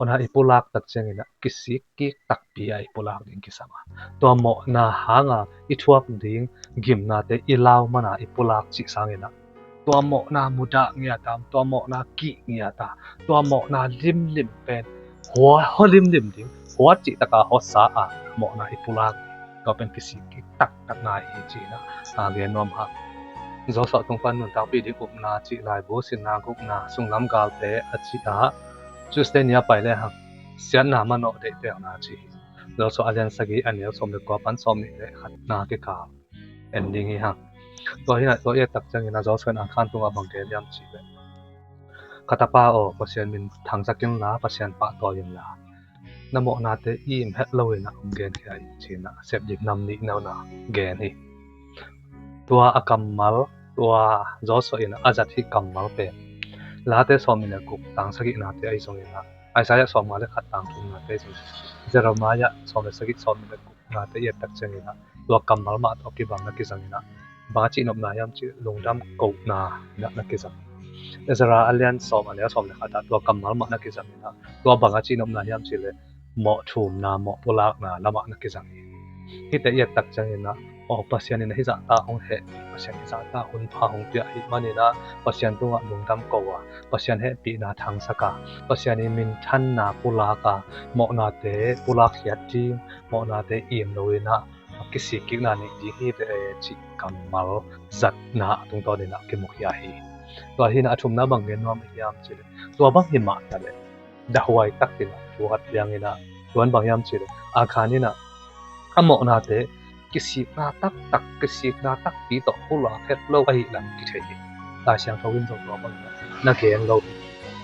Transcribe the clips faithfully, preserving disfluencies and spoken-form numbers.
Mawhna i pulak tak ciangin ah kisik kik takpi a i pulak ding kisam a, tua mawhna hanga i thuak ding gimnate i lau mana i pulak cih sangin ah tua mawhna mudah ngiat a, tua mawhna kih ngiat a, tua mawhna limlim pen hua, hua limlim ding, hua cih taka hua sa a mawhna i pulak, tua pen kisik kik taktakna hi ci-in ah gen nuam hang. Joshua tung pan nuntakpih ding upna cih laibu sinna gukna, sunglam galte a cih ah Tuesday ni a pai le hang siatna manawh deihtelna ci hi. Joshua a lian sagih a neu sawm le kua pan sawm nih le khatna kikal en ding hi hang. Tua hi a, tua i et tak ciangin ah Joshua in Akhan tungah bang gen hiam cih leh, ka tapa aw, Pasian min thangsak inla, Pasian pahtawi inla, na mawhnate i im het loin ah hong genkhia in ci-in ah Sepdip nam nihna gen hi. Tua a kammal, tua Joshua in a zat hih kammal pen Late sawm nih le guk tang sagihnate ahi zongin ah, Isaiah sawm nga le khat tang thumnate ahi zongin, Jeremiah sawm le sagih sawm nih le guknate i et tak ciangin ah tua kammal mah tawh kibang na kizangin ah bang a cihnopna hiam cih leh lungdam kohna in ah na kizang. Ezra a lian sawm a neu sawm le khat ah tua kammal mah na kizangin ah tua bang a cihnopna hiam cih leh mawh thumna, mawh pulakna lamah na kizang hi. Hihte i et tak ciangin ah, aw, Pasian in hih zahta hong heh, Pasian hih zahta hun pha hong pia ahih manin ah Pasian tungah lungdam ko a, Pasian hehpihna thangsak a, Pasian i minthanna pulak a, mawhnate pulakkhiat ding, mawhnate im loin ah kisik kikna nei ding hi ve cih kammal zatna a tungtawnin ah kimukhia hi. Tua hi-in ah a thumna bang gen nuam hiam cih leh, tua bang hi mah ta leh dahuai takin ah thu khat piangin ah, tua in bang hiam cih leh Akhan in ah a mawhnate kisikna taktak, kisikna takpi tawh pulak het lo ahih lam kithei hi. Lai Siangtho in zong tua bangin ah na gen lo hi.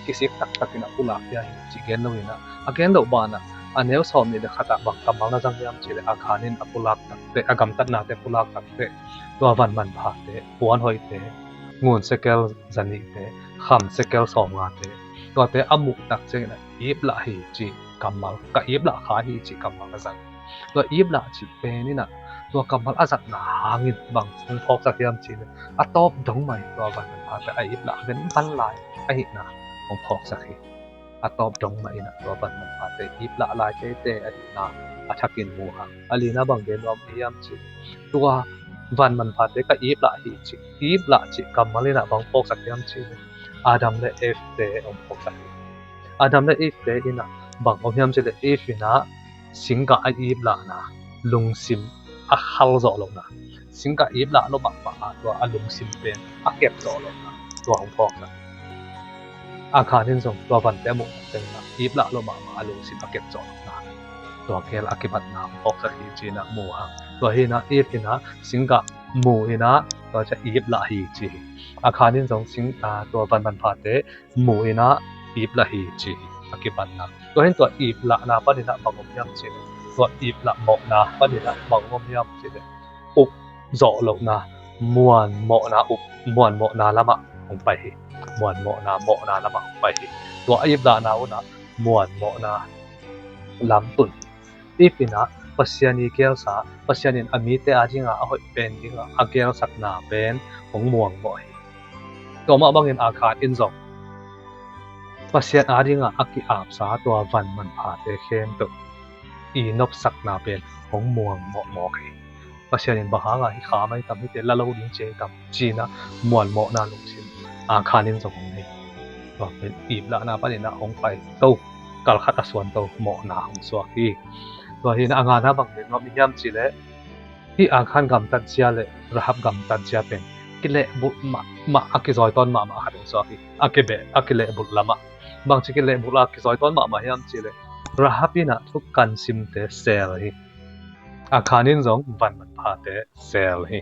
Kisik taktakin ah pulakkhia hi cih gen loin ah, a gen loh banah a neu sawm nih le khat ah bang kammal na zang hiam cih leh Akhan in a pulak takteh, a gamtatnate pulak takteh tua van manphate, puanhoihte, ngun sekel za nihte, kham sekel sawmngate, tuate a muh tak ciangin ah iplah hi cih kammal, ka iplah kha hi cih kammal na zang. Tua iplah cih pen in ah tua kammal a zatna hangin bang hong phawksak hiam cih leh, a tawp dong mah in tua van manphate a iplah venvan lai ahihna hong phawksak hi. A tawp dong mah in ah tua van manphate iplah lai teitei ahihna a thakin mu hang. A lina bang gen nuam hiam cih leh, tua van manphate ka iplah hi cih, iplah cih kammal in ah bang phawksak hiam cih leh, Adam le Eve te hong phawksak hi. Adam le Eve te in ah bang om hiam cih leh, Eve in ah singgah a iplahna, lungsim a khal zawh lohna, singgah iplah lo mahmah a tua a lungsim pen a kep zawh lohna, tua hong phawksak. Akhan in zong tua vante a muh tak ciangin ah iplah lo mahmah a lungsim a kep zawh lohna, tua gel a kibatna hong phawksak hi ci-in ah mu hang. Tua hi-in ah Eve in ah singgah mu in ah tua ciang iplah hi ci hi. Akhan in zong sing, ah, tua van manphate mu in ah iplah hi ci hi, a kibatna. Tua hi-in tua iplahna panin ah bang om hiam cih leh, tua iplah mawhna panin ah bang om hiam cih leh, up zawh lohna, muan mawhna, up, muan mawhna lamah hong pai hi. Muan mawhna, mawhna lamah hong pai hi. Tua a iplahna un ah muan mawhna lam tun hi. Eve in ah Pasian i gelsa, Pasian in a mite adinga a hoih pen dinga a gelsakna pen hong muangmawh hi. Tua mah bangin Akhan in zong Pasian adinga a ki-apsa tua van manphate khempeuh i nopsakna pen hong muangmawh mawk hi. Pasian in bang hanga hih kha mai tam, hihte la lo ding ci-a hi tam ci-in ah muanmawhna lungsim Akhan in zong hong nei. Tua pen iplahna panin ah hong pai to, kalkhat a suan to mawhna hong suak hi. Tua hi-in ah a ngana bang gen nuam hiam cih leh, hih Akhan gamtatzia le Rahab gamtatzia pen kilehbulh mahmah, a kizawitawn mahmah khat hong suak hi. A kibeh, a kilehbulh lamah. Bangci kilehbulh a kizawitawn mahmah hiam cih leh, Rahab in ah thukan simte sel hi. Akhan in zong van manphate sel hi.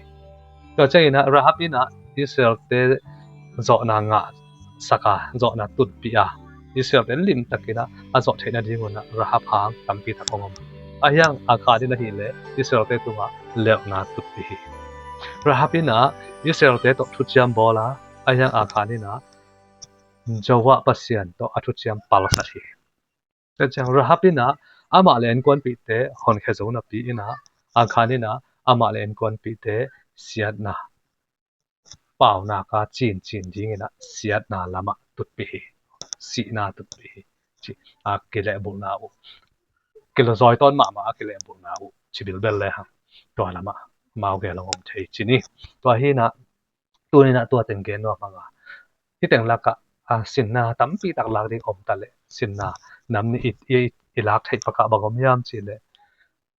Tua ciangin ah Rahab in ah Israel-te zawhna ngahsak a, zawhna tutpih a, Israel-te limtakin ah a zawh theih nadingun ah Rahab hang tampi tak hong om. Ahi hang Akhan in ahih leh Israel-te tungah lelhna tutpih hi. Rahab in ah Israel-te tawh thuciam bawl a, ahi hang Akhan in ah Jehovah Pasian tawh a thuciam palsat hi. Tua ciang Rahab in ah amah le innkuanpihte honkhia zo napi in ah, Akhan in ah amah le innkuanpihte siatna, paunak a cincin dingin ah siatna lamah tutpih hi. Sihna tutpih hi. cih a kilehbulhna uh, kilawzawi tawn mahmah a kilehbulhna uh ci bilbel le hang. Tua lamah amau gel hong om thei ci ni. Tua hi inah tuni inah tua teng gen nuam hang a, hih teng lakah a sinna tampi tak lak ding om ta leh, sinna nam nih i, i, i lak theih pakah bang om hiam cih leh,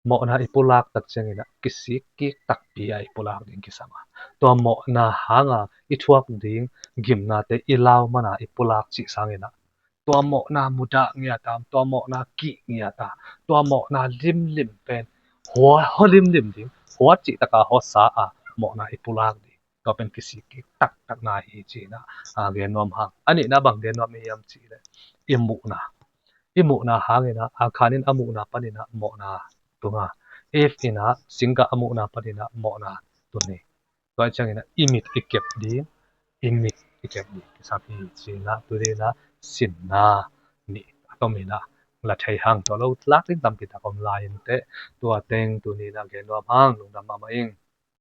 mawhna i pulak tak ciang inah kisik kik takpi a i pulak ding kisam a, tua mawhna hanga i thuak ding gimnate i lau mana i pulak cih sang inah tua mawhna mudah ngiat a, tua mawhna kih ngiat a, tua mawhna limlim pen hua, hua limlim ding, hua cih taka hua sa a mawhna i pulak ding, tua pen kisik kik taktakna hi ci inah a gen nuam hang. A nihna bang gen nuam i hiam cih leh, i muhna, i muhna hang inah, a Khan in a muhna pan inah mawhna tun a, Eve inah singgah a muhna pan inah mawhna tun hi. Tua ciang inah i mit i kep ding, i mit i kep ding kisam hi ci inah tuni inah sinna nih a tom inah la thei hang. Tua lo lak ding tampi tak om lai inteh, tua teng tuni inah gen nuam hang. Lungdam mahmah ing.